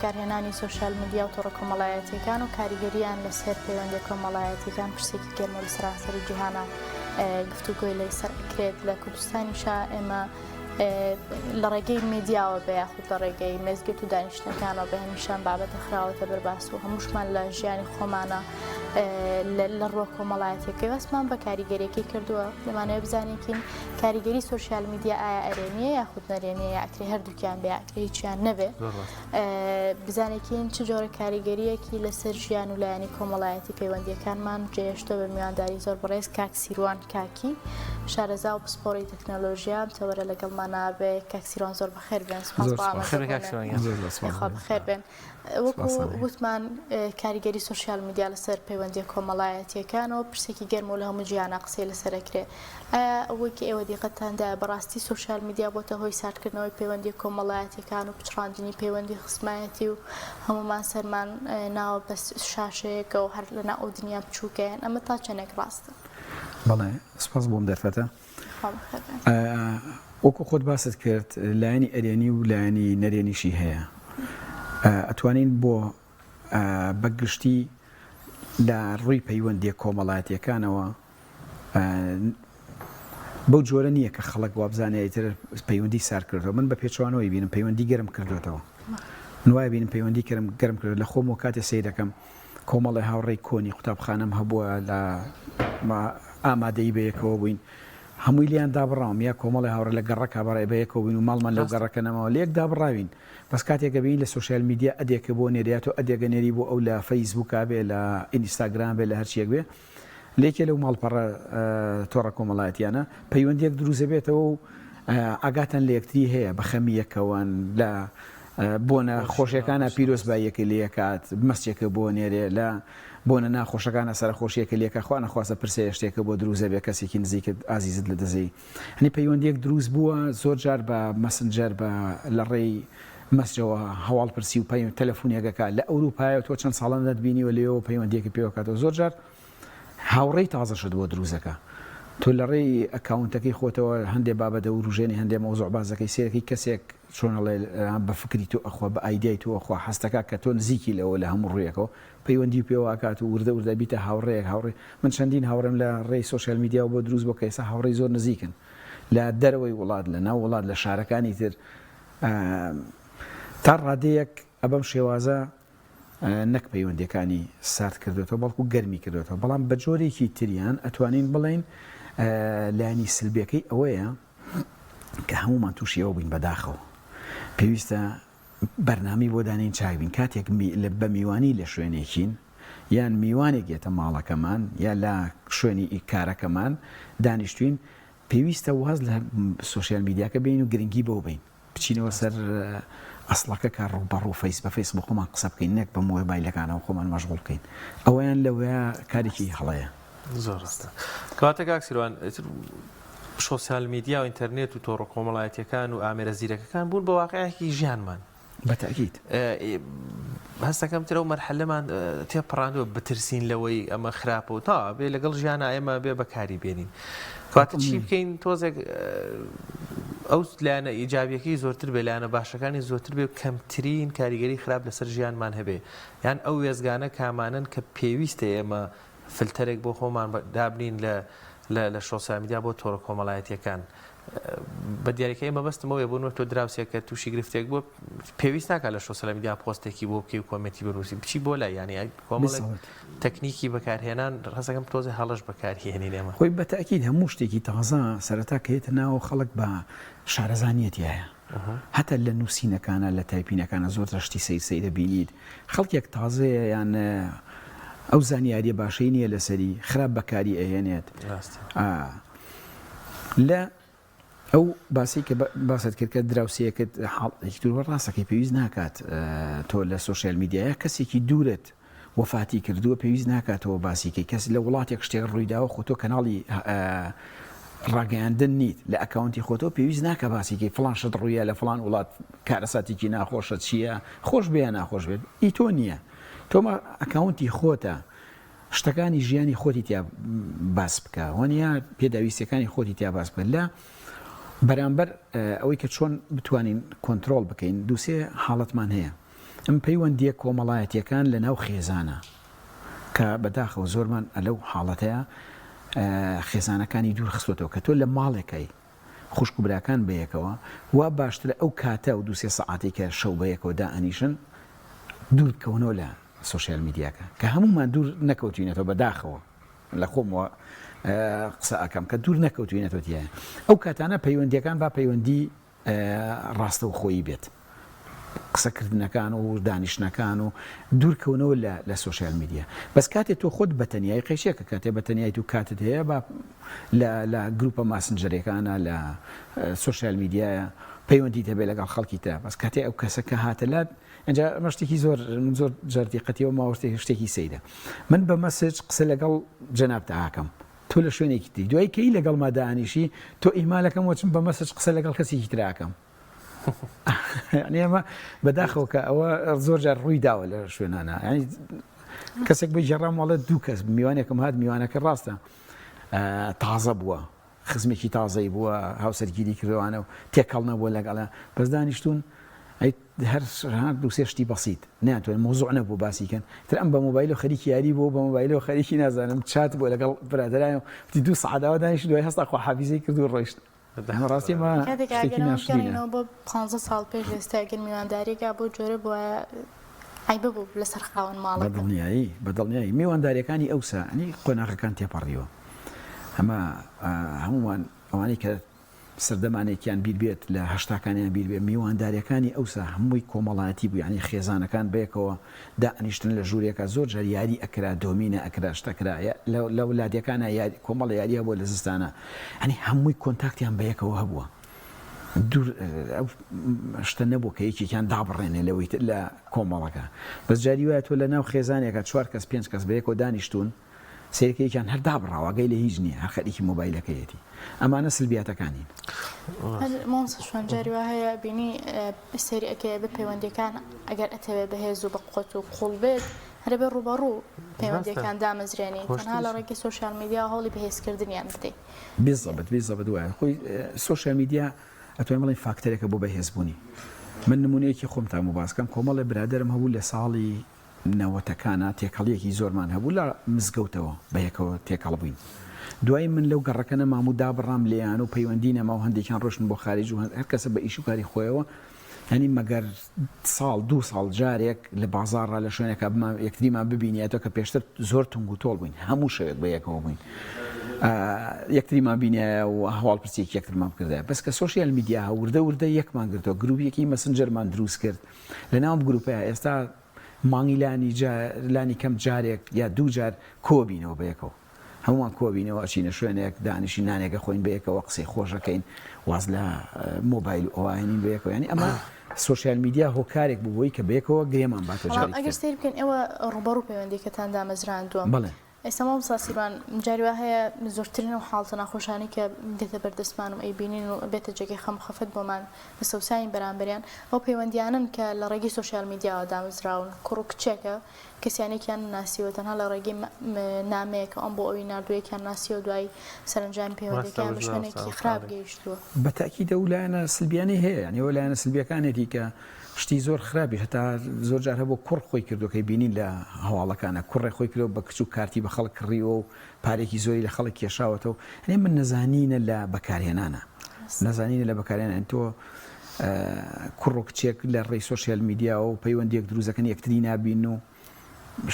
بەکارهێنانی سۆشیال میدیا و تۆڕە کۆمەڵایەتییەکان و کاریگەرییان لەسەر پەیوەندییە کۆمەڵایەتییەکان پرسێکی گەرمە و لە سەرانسەری جیهانا گفتوگۆی لەسەر ئەکرێت لە کوردستانیشا ئێمە لە ڕێگەی میدیاوە بێ یاخود لە ڕێگەی مێزگرت و دانیشتنەکانەوە بێ هەمیشان بابەتە خراوەتە بەرباس و هەمووشمان لە ژیانی خۆمانە لە ڕووە کۆمەڵایەتیەکەی هەستمان بە کاریگەریەکەی کردووە دەمانەوێت بزانین کاریگەری سۆشیال میدیا ئایا ئەرێنیە یاخود نەرێنیە یا ئەکرێ هەردووکیان بێ ئەکرێ هیچیان نەبێ بزانێکین چ جۆرە کاریگەریەکی لەسەر ژیان و لایەنی کۆمەڵایەتی پەیوەندیەکانمان جێهێشتووە بە میوانداری زۆر بەڕێز کاک سیروان کاکی شارەزا و پسپۆڕی تەکنەلۆژیا تەوەرە لەگەڵمان نابێ کاک سیروان زۆر بەخێر بێن سپاس بۆ ئامادەبوونت. خوا بەخێر بێن. وەکو وتمان کاریگەری سۆشیال میدیا لەسەر پەیوەندیە کۆمەڵایەتیەکانەوە پرسێکی گەرمە و لە هەموو جیهانا قسەی لەسەر ئەکرێ ئایا ئەوەی کە ئێوە دیقەتتان دایە بەڕاستی سۆشیال میدیا بۆتە هۆی ساردکردنەوەی پەیوەندیە کۆمەڵایەتیەکان و پچڕاندنی پەیوەندی خزمایەتی و هەموومان سەرمان ناوە بە شاشەیەکەوە هەر لەناو ئەو دنیا بچووکەیەن ئەمە تا چەندێک ڕاستە؟ بەڵێ سپاس بۆ ئەم دەرفەتە. وەکو خۆت باست کرد لایەنی ئەرێنی و لایەنی نەرێنیشی هەیە ئەتوانین بۆ بە گشتی لە ڕووی پەیوەندیە کۆمەڵایەتیەکانەوە بەو جۆرە نییە کە خەڵک وابزانێ ئیتر پەیوەندی سار کردەوە من بە پێچوانەوەی بینم پەیوەندی گەرم کردوێتەوە من وای بینم پەیوەندی کەرم گەرم کرد لە خۆم و کاتێ سەیرەکەم کۆمەڵێ هاوڕێی کۆنی قوتابخانەم هەبووە لە ئامادەیی بەیەکەوە بووین هەمووی لێیان دابڕاوم یا کۆمەڵێ هاوڕێ لە گەڕەکا بەڕێ بەیەکەوە بووین و ماڵمان لەو گەڕەکە نەماوە لێک دابڕاوین بەس کاتێک ئەبینی لە سۆشیال میدیا add ێکە بۆ نێرێ یا تۆ add ێکە نێری بۆ ئەو لە فەیسبووکا بێ لە ئینستاگرام بێ لە هەرچیەک بێ لە یەکێ لەو ماڵپەڕە تۆڕە کۆمەڵایەتیانە پەیوەندیەک دروست ئەبێتەوە و ئاگاتان لە یەکتری هەیە بە خەمی یەکەوەن لە بۆنە خۆشیەکانا پیرۆزباییەکەی لێ ئەکات، مەسجێکە بۆ ئەنێرێ، لە بۆنە ناخۆشەکانا سەرەخۆشیەکە لێ ئەکا، خوا نەخواستە پرسەیە شتێکە بۆ دروست ئەبێ کەسێکی نزیکت ئازیزت لە دەست دەی. یانی پەیوەندیەک دروست بووە زۆر جار بە مەسنجەر بە لە ڕێی مەسجەوە هەواڵ پرسی و پەیوەند تەلەفونێک ئەکا لە ئەوروپایە تۆ چەند ساڵە نەتبینیوە لەوێوە پەیوەندیەکە پێوە کاتەوە زۆر جار هاوڕێی تازەشت بۆ دروست ئەکا تۆ لە ڕێی ئەکاونتەکەی خۆتەوە هەندێ بابەت دەوروژێنی هەندێ مەوزوع باس دەکەی سەیرەکەی کەسێک چۆن ئەڵێ بە فکری تۆ ئەخوا بە ئایدیای تۆ ئەخوا حەزتەکا کە تۆ نزیکی لەوە لە هەموو ڕوویەکەوە پەیوەندی پێوە ئەکات و وردە وردە بیتە هاوڕێیەک هاوڕێ من چەندین هاوڕێم لە ڕێی سۆشیال میدیاوە بۆ دروست بووە کە ئێستا هاوڕێی زۆر نزیکن لە دەرەوەی وڵات لە ناو وڵات لە شارەکانی تر تا ڕادەیەک ئەبەم شێوازە نەک پەیوەندیەکانی سارد کردوێتەوە بەڵکو گەرمی کردوێتەوە بەڵام بە جۆرێکی تریان ئەتوانین بڵێین لایەنی سلبیەکەی ئەوەیە کە هەموومان تووشی ئەوە بووین بەداخەوە پێویستە بەرنامەی بۆ دانین چاک بین کاتێک بە میوانی لە شوێنێکین یان میوانێک یەتە ماڵەکەمان یا لە شوێنی کارەکەمان دانیشتوین پێویستە واز لە سۆشیال میدیاکە بین و گرنگی بەو بین بچینەوە سەر ئەسڵەکە کە ڕووبەڕوو face بە face بۆ خۆمان قسە بکەین نەک بە مۆبایلەکانەوە خۆمان مەشغوڵ بکەین ئەوەیان لەوەیە کارێکی هەڵەیە. زۆر ڕاستە کەواتە کاک سیروان ئیتر سۆسیال میدیا و ئینتەرنێت و تۆڕە کۆمەڵایەتیەکان و ئامێرە زیرەکەکان بوون بە واقعێکی ژیانمان بە تەئکید. هەستەکەم تر ئەو مەرحەلەمان تێپەڕاندووە بترسین لەوەی ئەمە خراپە و تا بێ لەگەڵ ژیانە ئێمە بێ بەکاری بێنین کەواتە چی بکەین تۆزێک ئەو لایەنە ئیجابیەکەی زۆرتر بێ لایەنە باشەکانی زۆرتر بێ کەمترین کاریگەری خراپ لەسەر ژیانمان هەبێ یان ئەو وێزگانە کامانن کە پێویستە ئێمە فلتەرێک بۆ خۆمان دابنین لە لە شۆسیال میدیا بۆ تۆڕە کۆمەڵایەتیەکان بە دیاریکایی مەبەستم ئەوەیە بۆ نمونە تۆ دراوسێکە تووشی گرفتێک بووە پێویست ناکات لە شۆسیال میدیا پۆستێکی بۆ بکەی و comment ی بنووسی بچی بۆ لای یانی کۆمەڵێک تەکنیکی بەکارهێنان ڕەزەکەم تۆزێ هەڵەش بەکارهێنین ئێمە. خۆی بە تەئکید هەموو شتێکی تازە سەرەتا کە یەتە ناوە خەڵک بە شارەزا نیە تیایا هەتا لە نووسینەکانا لە typing ەکانا زۆر جار شتی سەیر سەیرە بینیت خەڵکێک تازەیە یان ئەو زانیاریە باشەی نیە لەسەری خراپ بەکاری ئەهێنێت لە ئەو باسی کە باست کرد کە دراوسێکت حاڵێکی دوور ڕاستەکەی پێویست ناکات تۆ لە سۆشیال میدیایە کەسێکی دوورت وەفاتی کردووە پێویست ناکاتەوە باسیکەی کەس لە وڵاتێک شتێک ڕوویداوە خۆ تۆ کەناڵی ڕاگەیاندن نیت لە ئەکاونتی خۆتەوە پێویست ناکە باسیکەی فڵان شت ڕوویە لە فڵان وڵات کارەساتێکی ناخۆشە چییە خۆش بێ یا ناخۆش بێت ئی تۆ نییە تۆمە ئەکاونتی خۆتە شتەکانی ژیانی خۆتی تیا باس بکە وانە پێداویستەکانی خۆتی تیا باس بکە لە بەرامبەر ئەوەی کە چۆن بتوانین کۆنتترۆل بکەین دووسێ حاڵەتمان هەیە. ئەم پەیوەندییە کۆمەڵایەتییەکان لە ناو خێزانە کە بەداخەوە زۆرمان لەو حاڵەتەیە خێزانەکانی دوور خستۆتەوە کە تۆ لە ماڵێکای خوشک و براکان بەیەکەوە وا باشترە ئەو کاتە و دوو سێ سەعاتەی کە شەو بەیەکەوە دائەنیشن دوور بکەونەوە لە سۆشیال میدیاکە کە هەموومان دوور نەکەوتوینەتەوە بەداخەوە لە خۆمەوە قسە ئەکەم کە دوور نەکەوتوینەتەوە تیایە ئەو کاتانە پەیوەندیەکان با پەیوەندی ڕاستەوخۆیی بێت قسەکردنەکان و دانیشتنەکان و دوورکەونەوە لە لە سۆشیال میدیا بەس کاتێ تۆ خۆت بەتەنیایی قەیچێکە کاتێ بەتەنیایت و کاتت هەیە با لە لە گروپە ماسنجەرەکانە لە سۆشیال میدیایە پەیوەندیت هەبێ لەگەڵ خەڵکی ترا بەس کاتێ ئەو کەسە کە هاتە لات ئینجا ئەمە شتێکی زۆر من زۆر جار دیقەتیەوە ماوە شتێکی شتێکی سەیرە من بە message قسە لەگەڵ جەنابتا ئەکەم تۆ لە شوێنێکی تری دوای کەی لەگەڵما دانیشی تۆ ئیهمالەکەم وەچم بە message قسە لەگەڵ کەسێکی ترا ئەکەم یعنی ئەمە بەداخەوە کە ئەوە زۆر جار ڕووی داوە لە شوێنانە یعنی کەسێک بگێڕام وەڵێ دوو کەس میوانێکم هات میوانەکە ڕاستە تازە بووە خزمێکی تازەی بووە هاوسەرگیری کردوانە و تێکەڵ نەبووە لەگەڵە بەس دانیشتون هەر دوو سێ شتی بەسیت ناتوانێت مۆزوع نەبوو باسی کەن تر ئەم بە مۆبایل و خەریکی یاری بوو بە مۆبایل و خەریکی نازانم چات بوو لەگەڵ برادران و دوو سەعات دانیشت دوای هەستا خواحافیزی کرد و ڕۆیشت. ئەمە ڕاستی ئەمە کاتێک شتێکی ئاگەرەوە ناشرینە. بگەڕێینەوە بۆ پانزە ساڵ پێش ئێستا ئەگەر میوانداریەک بەو جۆرە بوایە عەیبە بوو لەسەر خاوەن بە ماڵەکە. دڵنیایی بە دڵنیایی میوانداریەکانی ئەوسا یانی قۆناغەکان تێپەڕیوە ئەمە هەموومان ئەوانەی کە سەردەمانێکیان بیر بێت لە هەشتاکانیان بیر بێت میوانداریەکانی ئەوسا هەمووی کۆمەڵایەتی بوو یانی خێزانەکان بەیەکەوە دائەنیشتن لە ژوورێکا زۆر جار یاری ئەکرا دۆمینە ئەکرا شت ئەکرا لە لە لادێکانا یاری کۆمەڵە یاری هەبووە لە زستانا یانی هەمووی کۆنتاکتیان بەیەکەوە هەبووە دوور ئەو شتە نەبوو کە یەکێکیان دابڕێنێ لەوەی تر لە کۆمەڵەکە بەس جاری وایە تۆ لە ناو خێزانێکا چوار کەس پێنج کەس بەیەکەوە دانیشتوون سەیرکە یەکیان هەر دابڕاوە ئاگای لە هیچ نییە هەر خەریکی مۆبایلەکەیەتی ئەمانە سلبیاتەکانین. هەر مامۆستا شوان جاری وا هەیە بینی سەیری ئەکەی ئەبێ پەیوەندیەکان ئەگەر ئەتەوێ بەهێز و بەقوەت و قوڵ بێت هەر ئەبێ ڕووبەڕوو پەیوەندیەکان دامەزرێنی تەنها لە ڕێگەی سۆشیال میدیا هەوڵی بەهێزکردنیان بدەی. بالضبط بالضبط وایە خۆی سۆشیال میدیا ئەتوانین بڵێین فاکتەرێکە بۆ بەهێزبوونی من نمونەیەکی خۆمتان بۆ باس کەم کۆمەڵێ برادەرم هەبوو لە ساڵی نەوەتەکانا تێکەڵیەکی زۆرمان هەبوو لە مزگەوتەوە بەیەکەوە تێکەڵ بووین دوای من لەو گەڕەکە نەمام و دابڕام لێیان و پەیوەندی نەما و هەندێکیان ڕۆشتن بۆ خاریج و هەر کەسە بە ئیش و کاری خۆیەوە یانی مەگەر ساڵ دوو ساڵ جارێک لە بازاڕا لە شوێنێکا بمان یەکتریمان ببینیاتەوە کە پێشتر زۆر تونگ و تۆڵ بووین هەموو شەوێک بە یەکەوە بووین یەکتریمان بینایە و هەواڵ پرسیەکی یەکترمان بکردایە بەس کە سۆشیال میدیا وردە وردە یەکمان گرتەوە گروپێکی مەسنجەرمان دروست کرد لە ناو ئەم گروپەیا ئێستا مانگی لانی جا لانی کەم جارێک یا دوو جار کۆبینەوە بەیەکەوە هەمووان کۆبینەوە ئەچینە شوێنێک دانیشین نانێک ئەخۆین بەیەکەوە قسەی خۆش ئەکەین واز لە مۆبایل و ئەوە ئەهێنین بەیەکەوە یانی ئەمە سۆشیال میدیا هۆکارێک بوو بۆی کە بەیەکەوە گرێمان باتەوە بەڵام جارێکی ئەگەر تر. سەیر بکەین ئێوە ڕووبەڕوو پەیوەندیەکەتان دامەزراندووە بەڵێ. ئێستا مامۆستا سیروان جاری وا هەیە زۆرترین ئەو حاڵەتە ناخۆشانەی کە دێتە بەردەستمان و ئەیبینین و ئەبێتە جێگەی خەم و خەفەت بۆمان دەسەوساین بەرامبەریان ئەو پەیوەندیانەن کە لە ڕێگەی سۆشیال میدیاوە دامەزراون کوڕ و کچێکە کەسیان یەکیان ناسیوە تەنها لە ڕێگەی نامەیەکە ئەم بۆ ئەوی ناردووە یەکیان ناسیوە دوای سەرەنجامی پەیوەندیەکەیان بە شوێنێکی خراپ گەیشتووە. بە تەئکید ئەو لایەنە سلبیانەی هەیە یانی ئەوە لایەنە سلبیەکانێتی کە شتی زۆر خراپیش هەتا زۆر جار هەبوو کوڕ خۆی کردووە کەی بینین لە هەواڵەکانە کوڕێ خۆی کردووە بە کچ و کارتی بە خەڵک کڕیوە و پارێکی زۆری لە خەڵک کێشاوەتەوە یانی من نەزانینە لە بەکارهێنانە نەزانینە لە بەکارهێنان تۆ کوڕ و کچێک لە ڕێی سۆشیال میدیا و پەیوەندیەک دروست دەکەن یەکتری نابین و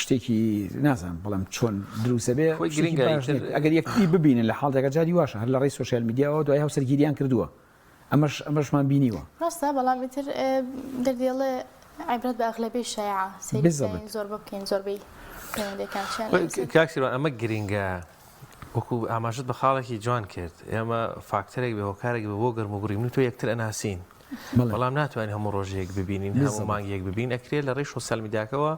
شتێکی نازانم بڵێم چۆن دروستە بێ خۆی گرنگە ئەگەر یەکتری ببینن لە حاڵێکە جاری واشە هەر لە ڕێی سۆشیال میدیاوە دوای هاوسەرگیریان کردووە ئەمەش ئەمەشمان بینیوە. ڕاستە بەڵام ئیتر دەردی ئەڵێ عیبرەت بە ئەغلەبیەی شایعە سەیری بالضبط. بکەین زۆربە بکەین زۆربەی پەیوەندیەکان چیان لە ئێستا. کاک سیروان ئەمە گرینگە وەکو ئاماژەت بە خاڵێکی جوان کرد ئێمە فاکتەرێک بێ هۆکارێک بێ بۆ گەرموگوڕی من و تۆ یەکتر ئەناسین بەڵێ. بەڵام ناتوانین هەموو ڕۆژێک ببینین هەموو بالضبط. مانگێک ببین ئەکرێ لە ڕێی سۆشیال میدیاکەوە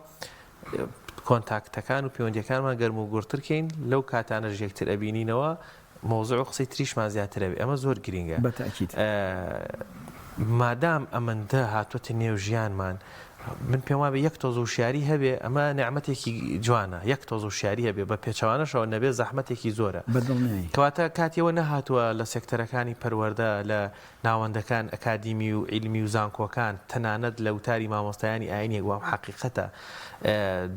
کۆنتاکتەکان و پەیوەندیەکانمان گەرم و گوڕتر کەین لەو کاتانەش یەکتر ئەبینینەوە مەوزوع و قسەی تریشمان زیاتر ئەبێ ئەمە زۆر گرینگە بە تەئکید. مادام ئەمەندە هاتۆتە نێو ژیانمان. من پێم وابێ یەک تۆز وشیاری هەبێ ئەمە نیعمەتێکی جوانە یەک تۆز وشیاری هەبێ بە پێچەوانەشەوە نەبێ زەحمەتێکی زۆرە بە دڵنیایی. کەواتە کاتی ئەوە نەهاتووە لە سێکتەرەکانی پەروەردە لە ناوەندەکان ئەکادیمی و عیلمی و زانکۆکان تەنانەت لە وتاری مامۆستایانی ئاینیەک وام حەقیقەتە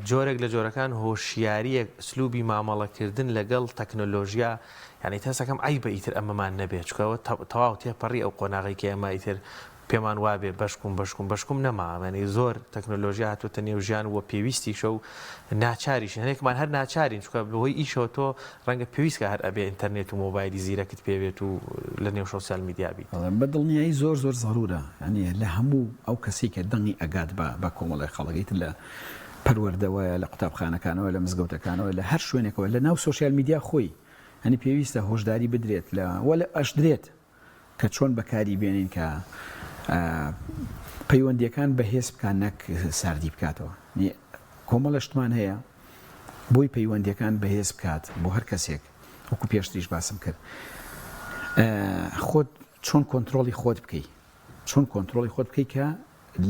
جۆرێک لە جۆرەکان هۆشیاریەک ئسلوبی مامەڵەکردن لەگەڵ تەکنۆلۆژیا یانی تەسەکەم عەیبە ئیتر ئەمەمان نەبێ چونکە ئەوە تەواو تێپەڕی ئەو قۆناغەی کە ئێمە ئیتر پێمان وابێ بەشکوم بەشکوم بەشکوم نەما یانی زۆر تەکنۆلۆژیا هاتووەتە نێو ژیان و پێویستیشە و ناچاریشین هەنێکمان هەر ناچارین چونکە بەهۆی ئیشەوە تۆ ڕەنگە پێویست کە هەر ئەبێ ئینتەرنێت و مۆبایلی زیرەکت پێ بێت و لە نێو سۆسیال میدیا بیت. بەڵێ بە دڵنیایی زۆر زۆر زەرورە یانی لە هەموو ئەو کەسەی کە دەنگی ئەگات بە بە کۆمەڵێک خەڵک ئیتر لە پەروەردەوەیە لە قوتابخانەکانەوە لە مزگەوتەکانەوە لە هەر شوێنێکەوە لە ناو سۆسیال میدیا خۆی یانی پێویستە هۆشداری بدرێت لە وە لە ئەشدرێت کە چۆن بەکاری بێنین کە پەیوەندیەکان بەهێز بکات نەک ساردی بکاتەوە کۆمەڵە شتمان هەیە بۆی پەیوەندیەکان بەهێز بکات بۆ هەر کەسێک وەکو پێشتریش باسم کرد خۆت چۆن کۆنتترۆلی خۆت بکەی چۆن کۆنتترۆلی خۆت بکەی کە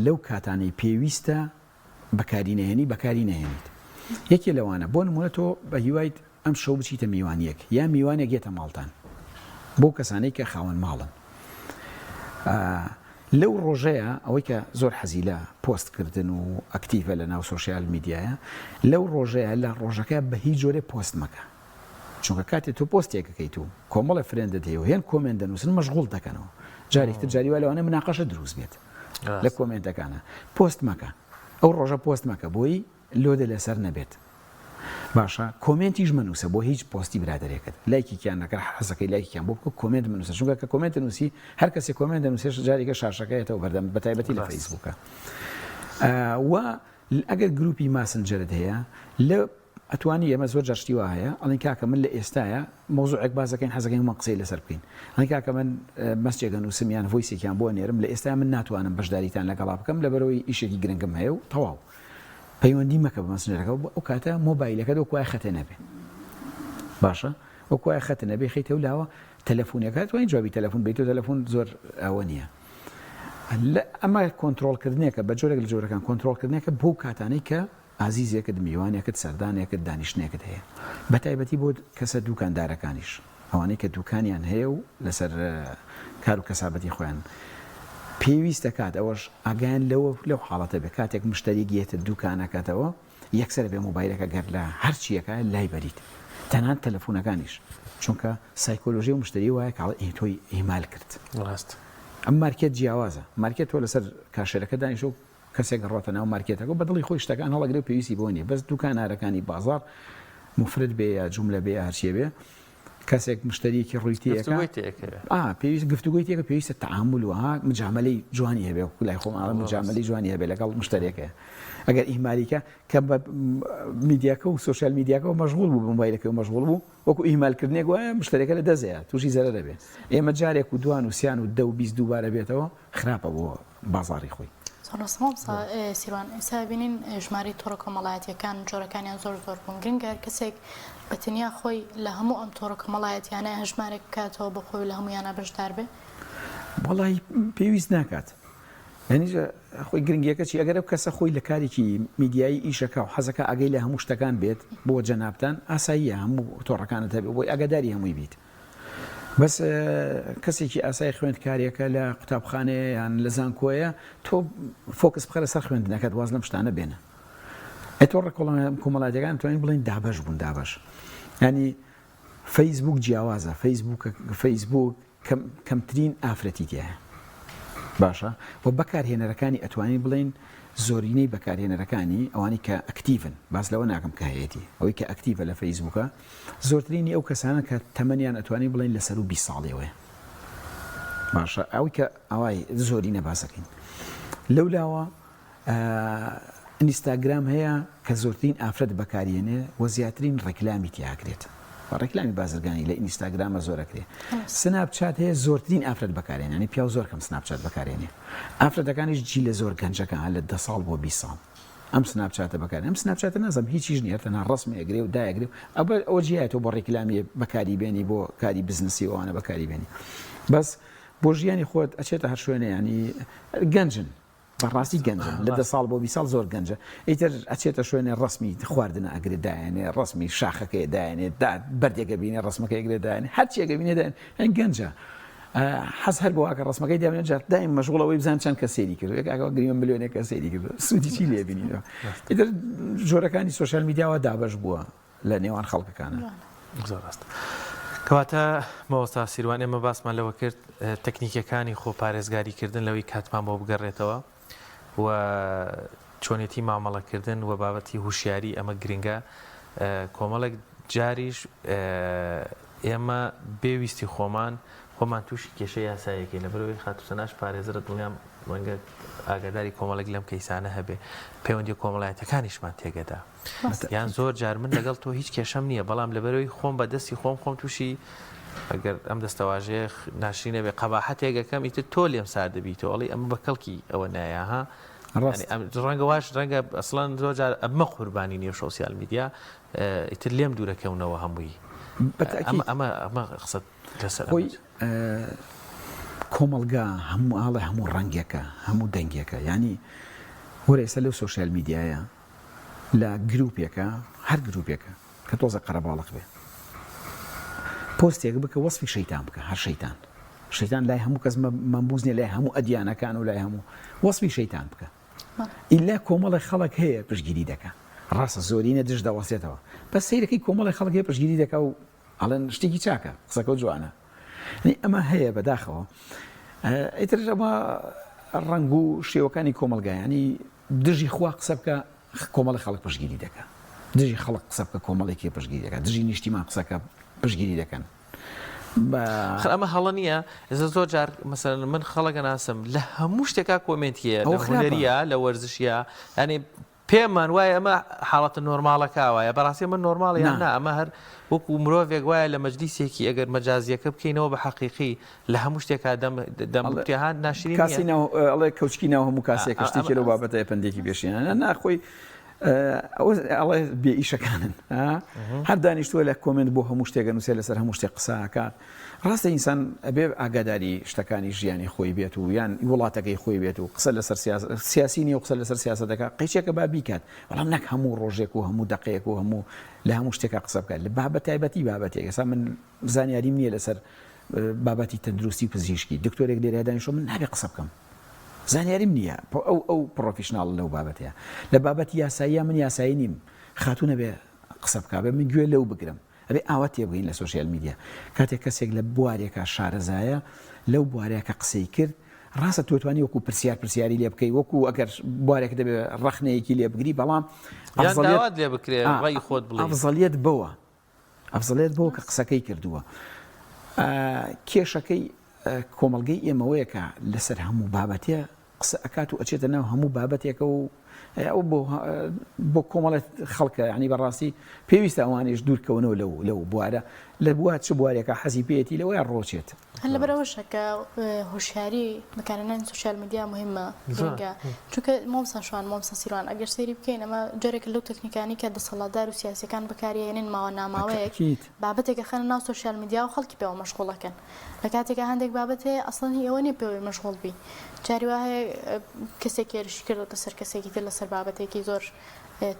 لەو کاتانەی پێویستە بەکاری نەهێنی بەکاری نەهێنیت یەکێ لەوانە بۆ نمونە تۆ بە هیوایت ئەم شەو بچیتە میوانیەک یا میوانێک یەتە ماڵتان بۆ کەسانەی کە خاوەن ماڵن لەو ڕۆژەیە ئەوەی کە زۆر حەزی لە پۆست کردن و ئەکتیڤە لە ناو سۆشیال میدیایە لەو ڕۆژەیە لە ڕۆژەکە بە هیچ جۆرێ پۆست مەکە چونکە کاتێ تۆ پۆستێک ئەکەیت و کۆمەڵێ friend ت هەیە و هێن comment دەنووسن مەشغوڵ دەکەنەوە جارێکتر جاری وا لەوانەیە مناقەشە دروست بێت لە comment ەکانە پۆست مەکە ئەو ڕۆژە پۆست مەکە بۆی load ە لەسەر نەبێت باشە comment یش مەنووسە بۆ هیچ پۆستی برادەرێکت لایکێکیان نەکە حەزەکەی لایکیان بۆ بکە comment مەنووسە چونکە کە comment نووسی هەر کەسێ comment دەنووسێ جارێکە شاشەکەیەتەوە بەردەم بەتایبەتی لە فەیسبووکە و ئەگەر گروپی ماسنجەرت هەیە لە ئەتوانی ئێمە زۆر جار شتی وا هەیە ئەڵێن کاکە من لە ئێستایا مەوزوعێک باس دەکەین حەزەکەین هەموومان قسەی لەسەر بکەین ئەڵێن کاکە من message ێک ئەنووسم یان voice ێکیان بۆ ئەنێرم لە ئێستایا من ناتوانم بەشداریتان لەگەڵا بکەم لەبەرئەوەی ئیشێکی گرنگم هەیە و تەواو پەیوەندی مەکە بە مەسنجەرەکەوە بۆ ئەو کاتە مۆبایلەکەت وەک وایە خەتە نەبێ باشە وەک وایە خەتە نەبێ خەیتەو لاوە تەلەفونەکە توانین جوابی تەلەفون بیت و تەلەفون زۆر ئەوە نییە لە ئەمە کۆنترۆڵکردنێکە بە جۆرێک لە جۆرەکان کۆنترۆڵکردنێکە بۆ کاتانەی کە ئازیزێکت، میوانێکت، سەردانێکت، دانیشتنێکت هەیە. بەتایبەتی بۆ کەسە دووکاندارەکانیش، ئەوانەی کە دووکانیان هەیە و لەسەر کار و کەسابەتی خۆیان پێویست دەکات ئەوەش ئاگایان لەوە لەو حاڵەتە بێت کاتێک مشتەریک یەتە دووکانەکەتەوە یەکسەر بێ مۆبایلەکە گەر لە هەرچیەکە لای بەریت تەنانەت تەلەفونەکانیش چونکە سایکۆلۆژی و مشتری وایە کاڵ تۆی ئیهمال کرد ڕاست ئەم مارکێت جیاوازە مارکێت تۆ لەسەر کاشێرەکە دانیشە و کەسێک ئەڕواتە ناو مارکێتەکە و بە دڵی خۆی شتەکان هەڵەگرێ و پێویستی بەوە نییە بەس دوکانارەکانی بازاڕ مفرد بێ یا جوملە بێ یا هەرچیە بێ کەسێک مشتریەکی ڕووی تێ ئەکا گفتوگۆی تێ ئەکەوێ. ئا پێویست گفتوگۆی تێ ئەکا پێویستە تەعامول و ها مجامەلەی جوانی هەبێ وەکو لای خۆمان ئەڵێن مجامەلەی جوانی هەبێ لەگەڵ مشتەریەکەی ئەگەر ئیهمالی کا کە بە میدیاکە و سۆشیال میدیاکەوە مەشغوڵ بوو بە مۆبایلەکەی مەشغوڵ بوو وەکو ئیهمالکردنێک وایە مشتەریەکە لە دەست ئەیا تووشی زەرەر ئەبێ ئێمە جارێک و دوان و سیان و دە و 20 دووبارە بێتەوە خراپە بۆ بازاڕی خۆی. زۆر ڕاستە مامۆستا سیروان، ئێستا ئەبینین ژمارەی تۆڕە کۆمەڵایەتیەکان جۆرەکانیان زۆر زۆر بوون، گرنگە هەر کەسێک بە تەنیا خۆی لە هەموو ئەم تۆڕە کۆمەڵایەتیانە هەژمارێک بکاتەوە بۆ خۆی و لە هەموویانا بەشدار بێ؟ وەڵاهی پێویست ناکات. یانی خۆی گرنگیەکە چی ئەگەر ئەو کەسە خۆی لە کارێکی میدیایی ئیشەکا و حەزەکا ئاگای لە هەموو شتەکان بێت بۆ جەنابتان ئاساییە هەموو تۆڕەکانت هەبێ بۆی ئاگاداری هەمووی بیت. بەس کەسێکی ئاسای خوێندکارێکە لە قوتابخانەیە یان لە زانکۆیە تۆ focus بخەرە سەر خوێندنەکەت واز لەم شتانە بێنە ئەی تۆڕە کۆمەڵاتیەکان توانین بڵێین دابەش بوون دابەش ینی فەیسبوک جیاوازە فەیسبوک فەیسبوک کەمترین ئافرەتی تایە باشە و بەکارهێنەرەکانی ئەتوانین بڵێین زۆرینەی بەکارهێنەرەکانی ئەوانەی کە active ن باس لەوە ناکەم کە هەیەتی ئەوەی کە active ە لە فەیسبووکە زۆرترینی ئەو کەسانە کە تەمەنیان ئەتوانین بڵێین لە سەروو 20 ساڵیەوەیە باشە ئەوەی کە ئەوای زۆرینە باسەکەین لەولاوە ئینیستاگرام هەیە کە زۆرترین ئافرەت بەکاریێنێ و زیاترین ڕێکلامی تیاکرێت ڕێکلامی بازرگانی لە ئینیستاگرامە زۆر ئەکرێ سناپ چات هەیە زۆرترین ئافرەت بەکارێن ینی پیاو زۆر کەم سناپ چات بەکارێنێ ئافرەتەکانیش جیلە زۆر گەنجەکان لە دە ساڵ بۆ 20 ساڵ ئەم سناپ چاتە بەکار ئەم سناپ چاتە نازم هیچیش نییە تەنها ڕسم ئەگرێ و دایەگرێ ئەوە ئەوە جیایەتەوە بۆ ڕێکلامی بەکاری بێنی بۆ کاری بزنسی ئەوانە بەکاری بێنی بەس بۆ ژیانی خۆت ئەچێتە هەر شوێنێ ینی گەنجن. بەڕاستی گەنجن لە دە ساڵ بۆ 20 ساڵ زۆر گەنجە ئیتر ئەچێتە شوێنێ ڕسمی خواردنە ئەگرێ دایەنێ ڕسمی شاخەکەی دایەنێ دا بەردێکە بینێ ڕسمەکەی ئەگرێ دایەنێ هەرچیەکە بینێ دایەنێ ئەی گەنجە حەز هەر بۆ ئاکە ڕسمەکەی دابنێ جار دایم مەشغوڵ ئەوەی بزان چەند کەس سەیری کردووە یەک ئاگا گریمە ملیۆنێک کەس سەیری کردووە سوودی چی لێ بینینەوە ئیتر جۆرەکانی سۆشیال میدیاوە دابەش بووە لە نێوان خەڵکەکانە. زۆر ڕاست. کەواتە مامۆستا سیروان ئێمە باسمان لەوە کرد تەکنیکەکانی خۆ پارێزگاری کردن لەوەی کاتمان بۆ بگەڕێتەوە و چۆنێتی مامەڵەکردن و بابەتی هوشیاری ئەمە گرنگە کۆمەڵێک جاریش ئێمە بێ ویستی خۆمان خۆمان تووشی کێشە یاسایەکەین لەبەرئەوەی خاتوو سەناش پارێزەرە دڵنیام ڕەنگە ئاگاداری کۆمەڵێک لەم کەیسانە هەبێ پەیوەندی کۆمەڵایەتەکانیشمان تێگەدا یان زۆر جار من لەگەڵ تۆ هیچ کێشەم نییە بەڵام لەبەرەوەی خۆم بە دەستی خۆم خۆم تووشی ئەگەر ئەم دەستەواژەیە ناشرینە بێ قەباحەتێک ئەکەم ئیتر تۆ لێم سارد دەبیتەوە ئەڵێی ئەمە بە کەڵکی ئەوە نایە ها ڕەنگە واش ڕەنگە ئەسڵەن زۆر جار ئەبمە قوربانی نێو سۆسیال میدیا ئیتر لێم دوورەکەونەوە هەمووی ئەمە ئەمە ئەمە قسەت لەسەر خۆی کۆمەڵگا هەموو ئاڵێ هەموو ڕەنگێکە هەموو دەنگێکە ینی وەرە ئێستا لەو سۆشیال میدیایە لە گروپێکە هەر گروپێکە کە تۆزە قەرەباڵق بێ پۆستێک بکە وەسفی شەیتان بکە هەر شەیتان شەیتان لای هەموو کەس مەمبوز نیە لای هەموو ئەدیانەکان و لای هەموو وەسفی شەیتان بکە ئیلا کۆمەڵی خەڵک هەیە پشگیری دەکا ڕاستە زۆرینە دژ دەوەستێتەوە بەس سەیرەکەی کۆمەڵی خەڵک هەیە پشگیری دەکا و ئەڵێن شتێکی چاکە قسەکە جوانە ئەمە هەیە بەداخەوە ئیتر ئەمە ڕەنگ و شێوەکانی کۆمەلگایانی دژی خوا قسە بکە کۆمەڵی خەڵک پشگیری دەکا دژی خەڵک قسە بکە کۆمەڵێکی پشگیری دەکات دژی نیشتیمان قسەکە پشگیری دەکەن خر ئەمە هەڵە نییە ئێستا زۆر جار مەسەلەن من خەڵک ئەناسم لە هەموو شتێکا comment ی هەیە لە هونەریە لە وەرزشیە یانی پێمان وایە ئەمە حاڵەتە نۆرماڵەکە وایە بەڕاستی ئەمە نۆرماڵ یان نا ئەمە هەر وەکو مرۆڤێک وایە لە مەجلیسێکی ئەگەر مەجازیەکە بکەینەوە بە حەقیقی لە هەموو شتێکا دەم دەم بکرێ ها ناشرین کاسی ناو ئەڵێ کەوچکی ناو هەموو کاسێکە شتێکی لەو بابەتە پەندێکی پێشینە ناخۆی ئەوە ئەڵێ بێ ئیشەکانن هەر دانیشتووە لە comment بۆ هەموو شتێک ئەنووسێ لەسەر هەموو شتێک قسە ئەکات ڕاستە ئینسان ئەبێ ئاگاداری شتەکانی ژیانی خۆی بێت و یان وڵاتەکەی خۆی بێت و قسە لەسەر سیاسی نیە و قسە لەسەر سیاسەت دەکات قیچێکە با بیکات بەڵام نەک هەموو ڕۆژێک و هەموو دەقەیەک و هەموو لە هەموو شتێکا قسە بکات لە بابەت تایبەتی بابەتێک ئێستا من زانیاریم نییە لەسەر بابەتی تەندروستی و پزیشکی دکتۆرێک لێرە دانیشتووە من نابێ قسە بکەم زانیاریم نییە ئەو ئەو professional لەو بابەتەیە لە بابەتی یاساییە من یاسایی نیم خاتوو نەبێ قسە بکا بێ من گوێ لەو بگرم ئەبێ ئاوا تێبگەین لە سۆشیال میدیا کاتێک کەسێک لە بوارێکا شارەزایە لەو بوارەیە کە قسەی کرد ڕاستە تۆ توانی وەکو پرسیار پرسیاری لێ بکەی وەکو ئەگەر بوارێک دەبێ ڕەخنەیەکی لێ بگری بەڵام ئەفزەلیەت لێ بکرێ ڕای خۆت بڵێ ئەفزەلیەت بەوە ئەفزەلیەت بەوە کە قسەکەی کردووە کێشەکەی کۆمەڵگەی ئێمەوەیە کە لەسەر هەموو بابەتێ قسە ئەکات و ئەچێتە ناو هەموو بابەتێکە و ئەو بۆ بۆ کۆمەڵێک خەڵکە یعنی بەڕاستی پێویستە ئەوانیش دوورکەونەوە لەو لەو بوارە لە بوار چ بوارێکە حەزی پێیەتی لەوەیە ڕۆچێت. هەر لەبەرئەوەشە کە هۆشیاری بەکارهێنانی سۆشیال میدیا مهمە گرنگە چونکە مامۆستا شوان مامۆستا سیروان ئەگەر سەیری بکەین ئەمە جۆرێکە لەو تەکنیکانەی کە دەسەڵاتدار و سیاسیەکان بەکاریێنن ماوە ناماوەیەک بابەتێک ئەخەنە ناو سۆشیال میدیا و خەڵکی پێوە مەشغوڵەکەن لە کاتێکا هەندێک بابەت هەیە ئەسڵەن هی ئەوە نیە پێوەی مەشغوڵ بی جاری وا هەیە کەسێک هێرشی کردۆتە سەر کەسێکی تر لەسەر بابەتێکی زۆر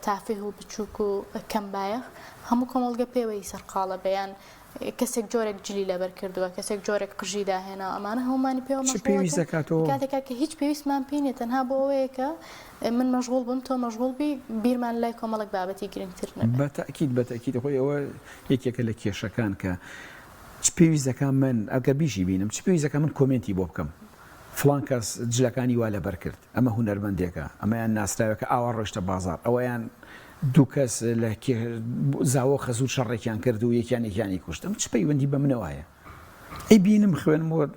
تافه و بچووک و کەم بایەخ هەموو کۆمەڵگە پێوەی سەرقاڵە بەیان کەسێک جۆرێک جلی لەبەر کردووە کەسێک جۆرێک قژی داهێنا ئەمانە هەموومانی پێوە چ پێویست دەکاتەوە کاتێکا کە هیچ پێویستمان پێی نیە تەنها بۆ ئەوەیە کە من مەشغوڵ بم تۆ مەشغوڵ بی بیرمان لای کۆمەڵێک بابەتی گرنگتر نەبێت. بە تەئکید بە تەئکید خۆی ئەوە یەکێکە لە کێشەکان کە چ پێویست دەکا من ئەگەر بیشی بینم چ پێویست دەکا من comment ی بۆ بکەم فڵان کەس جلەکانی وا لەبەر کرد ئەمە هونەرمەندێکە ئەمەیان ناسراوێکە ئاوا ڕۆیشتە بازاڕ ئەوەیان دوو کەس لە زاوە خەزور شەڕێکیان کرد و یەکیان یەکیانی کوشت ئەمە چ پەیوەندی بە منەوە هەیە ئەی بینم خوێنم و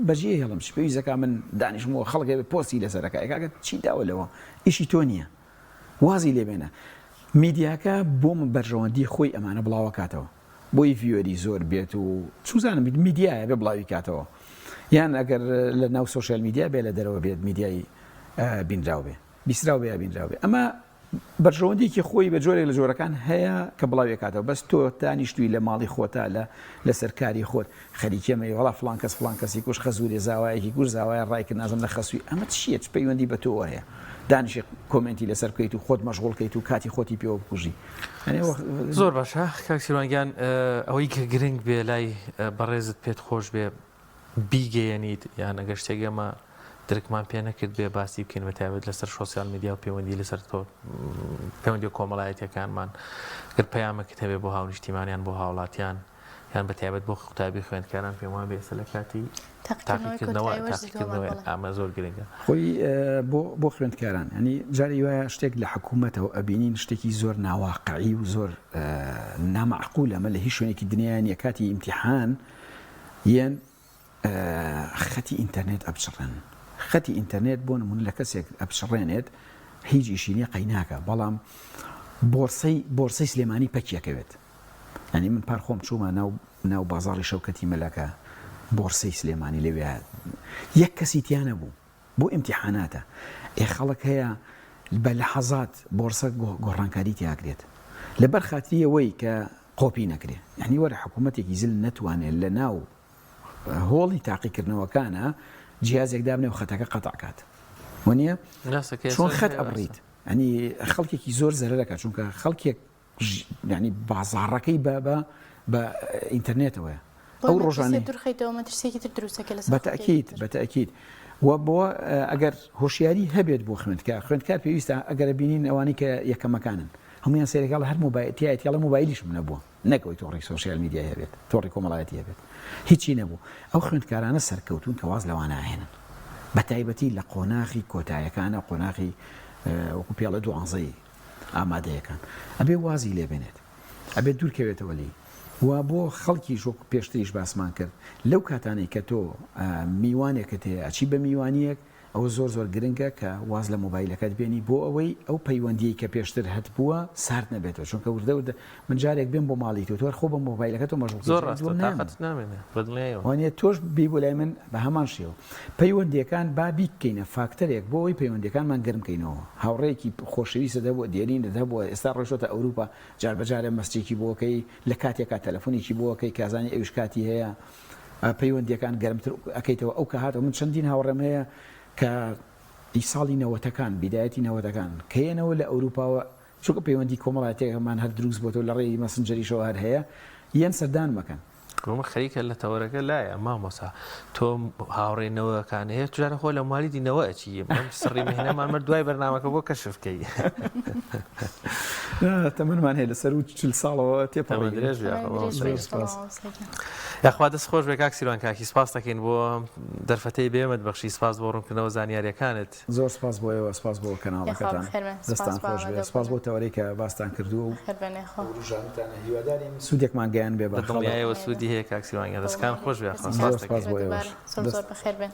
بەجێ هێڵم چ پێویست دەکا من دانیشم و خەڵک هەبێ پۆستی لەسەر ئەکا کاکە چی داوە لەوە ئیشی تۆ نییە وازی لێ بێنە میدیاکە بۆ بەرژەوەندی خۆی ئەمانە بڵاوەکاتەوە بۆی viewer ی زۆر بێت و چوزانم میدیایە بێ بڵاوی کاتەوە یان ئەگەر لە ناو سۆشیال میدیا بێ لە دەرەوە بێت میدیای بینراو بێ بیسراو بێ یا بینراو بێ ئەمە. بەرژەوەندیەکی خۆی بە جۆرێک لە جۆرەکان هەیە کە بڵاویەکاتەوە بەس تۆ دانیشتوی لە ماڵی خۆتا لە لەسەر کاری خۆت خەریکیە مەی وەڵا فڵان کەس فڵان کەسی کوشت خەزورێ زاوایەکی کوشت زاوایە ڕای کرد نازم لە خەسوی ئەمە چیە چ پەیوەندی بە تۆوە هەیە دانیشی کۆمێنتی لەسەر بکەیت و خۆت مەشغوڵ کەیت و کاتی خۆتی پێوە بکوژی زۆر باشە کاک سیروان گیان ئەوەی کە گرنگ بێ لای بەڕێزت پێت خۆش بێ بیگەیەنیت یان ئەگەر شتێک ئێمە درکمان پێ نەکرد بێ باسی بکەین بە تایبەت لەسەر شۆسیال میدیا و پەیوەندی لەسەر تۆ پەیوەندی کۆمەڵایەتیەکانمان گەر پەیامێکت هەبێ بۆ هاونیشتیمانیان بۆ هاوڵاتیان یان بە تایبەت بۆ قوتابی خوێندکاران پێم وابێ ئێستا لە کاتی تاقیکردنەوە تاقیکردنەوە ئەمە زۆر گرنگە خۆی بۆ بۆ خوێندکاران ینی جاری وایە شتێک لە حکوومەتەوە ئەبینین شتێکی زۆر ناواقعی و زۆر نامعقول ئەمە لە هیچ شوێنێکی دنیا نیە کاتی ئیمتیحان یەن خەتی ئینتەرنێت ئەپچڕێن خەتی ئینتەرنێت بۆ نمونە لە کەسێک ئەپچڕێنێت هیچ ئیشی نیە قەیناکە بەڵام بۆرسەی بۆرسەی سلێمانی پەکیەکەوێت یعنی من پار خۆم چوومە ناو ناو بازاڕی شەوکەتی مەلەکە بۆرسەی سلێمانی لەوێ یەک کەسی تیا نەبوو بۆ ئیمتیحاناتە ئێ خەڵک هەیە بە لەحەزات بۆرسە گۆڕانکاری تیاکرێت لەبەر خاتری ئەوەی کە قۆپی نەکرێ یعنی وەرە حکوومەتێکی زل نەتوانێت لە ناو هۆڵی تاقیکردنەوەکانە جیازێک دابنێ و خەتەکە قەتع کات وەنیە چۆن خەت ئەبڕیت ئەنی خەڵکێکی زۆر زەرەرەکە چونکە خەڵکێک یعنی بازاڕەکەی بە بە بە ئینتەرنێتەوەیە ئەو ڕۆژانەی دوورخەیتەوە مەترسیەکی تر دروستەکە لەسەر بەتەکیت بەتەکیت و بۆ ئەگەر هۆشیاری هەبێت بۆ خوێندکار خوێندکار پێویستە ئەگەر بینین ئەوانەی کە یەکەمەکانن هەمویان سەیرەکەڵ هەر مۆبایل تایەتی مۆبایلیشم نەبووە نەکەوەی تۆڕی سۆشیال میدیای هەبێت تۆڕی کۆمەڵایەتی هەبێت هیچی نەبوو ئەو خوێندکارانە سەرکەوتون کە واز لەوانە ئەهێنن بە تایبەتی لە قۆناغی کۆتایەکانە قۆناغی وەکو پێڵە دوانزەی ئامادەیەکان ئەبێ وازی لێ بێنێت ئەبێت دوورکەوێتەوە لێی و بۆ خەڵکیش وەکو پێشتریش باسمان کرد لەو کاتانەی کە تۆ میوانێکت هەیە ئەچی بە میوانیەک ئەوە زۆر زۆر گرنگە کە واز لە مۆبایلەکەت بێنی بۆ ئەوەی ئەو پەیوەندیەی کە پێشتر هەت بووە سارد نەبێتەوە چونکە وردە وردە من جارێک بێم بۆ ماڵی تۆ تۆ هەر خۆ بە مۆبایلەکەتەوە مەشغوڵ زۆر ڕاستە تاقەتت نامێنێ بەدڵنیایەوە. وانیە تۆش بێی بۆ لای من بە هەمان شێوە پەیوەندیەکان با بیکەینە فاکتەرێک بۆ ئەوەی پەیوەندیەکانمان گەرم کەینەوە هاوڕێیەکی خۆشەویستت هەبووە دێرینت هەبووە ئێستا ڕۆیشتۆتە ئەوروپا جار بە جارێ مەسجێکی بۆ ئەکەی لە کاتێکا تەلەفۆنێکی بۆ ئەکەی کازانی ئەویش کاتی هەیە پەیوەندیەکان گەرمتر ئەکەیتەوە ئەو کە هاتەوە من چەندین هاوڕێم هەیە کە ئی ساڵی نەوەتەکان بیدایەتی نەوەتەکان کە یەنەوە لە ئەوروپاوە چونکە پەیوەندی کۆمەڵایەتیەکەمان هەر دروست بۆتەوە لە ڕێی مەسنجەریشەوە هەر هەیە یەن سەردانمەکەن. گوم خەریکە لە تەوەرەکە لایە مامۆسا تۆ هاوڕێ نەوەکان هەیە توجارە خۆ لە موالیدی نەوە ئەچی ئەم سڕی مهنەمان مەر دوای بەرنامەکە بۆ کەشف کەی تەمەنمان هەیە لەسەر و چل ساڵەوە تێپەڕی درێژ یاخوا دەست خۆش بێ کاک سیروان کاکی سپاس دەکەین بۆ دەرفەتەی بێمەت بەخشی سپاس بۆ ڕوونکردنەوە زانیاریەکانت زۆر سپاس بۆ ئێوە سپاس بۆ کەناڵەکەتان دەستان خۆش بێ سپاس بۆ تەوەرەی کە باستان کردووە و وروژاندتانە هیوادارین سوودێکمان گەیان بێ بە خەڵک. دڵنیایەوە سوودی هەیە کاک سیروان گیان دەستکان خۆش بێ یاخوا سپاس دەکەین. زۆر سپاس بۆ ئێوەش. زۆر زۆر بەخێر بێن.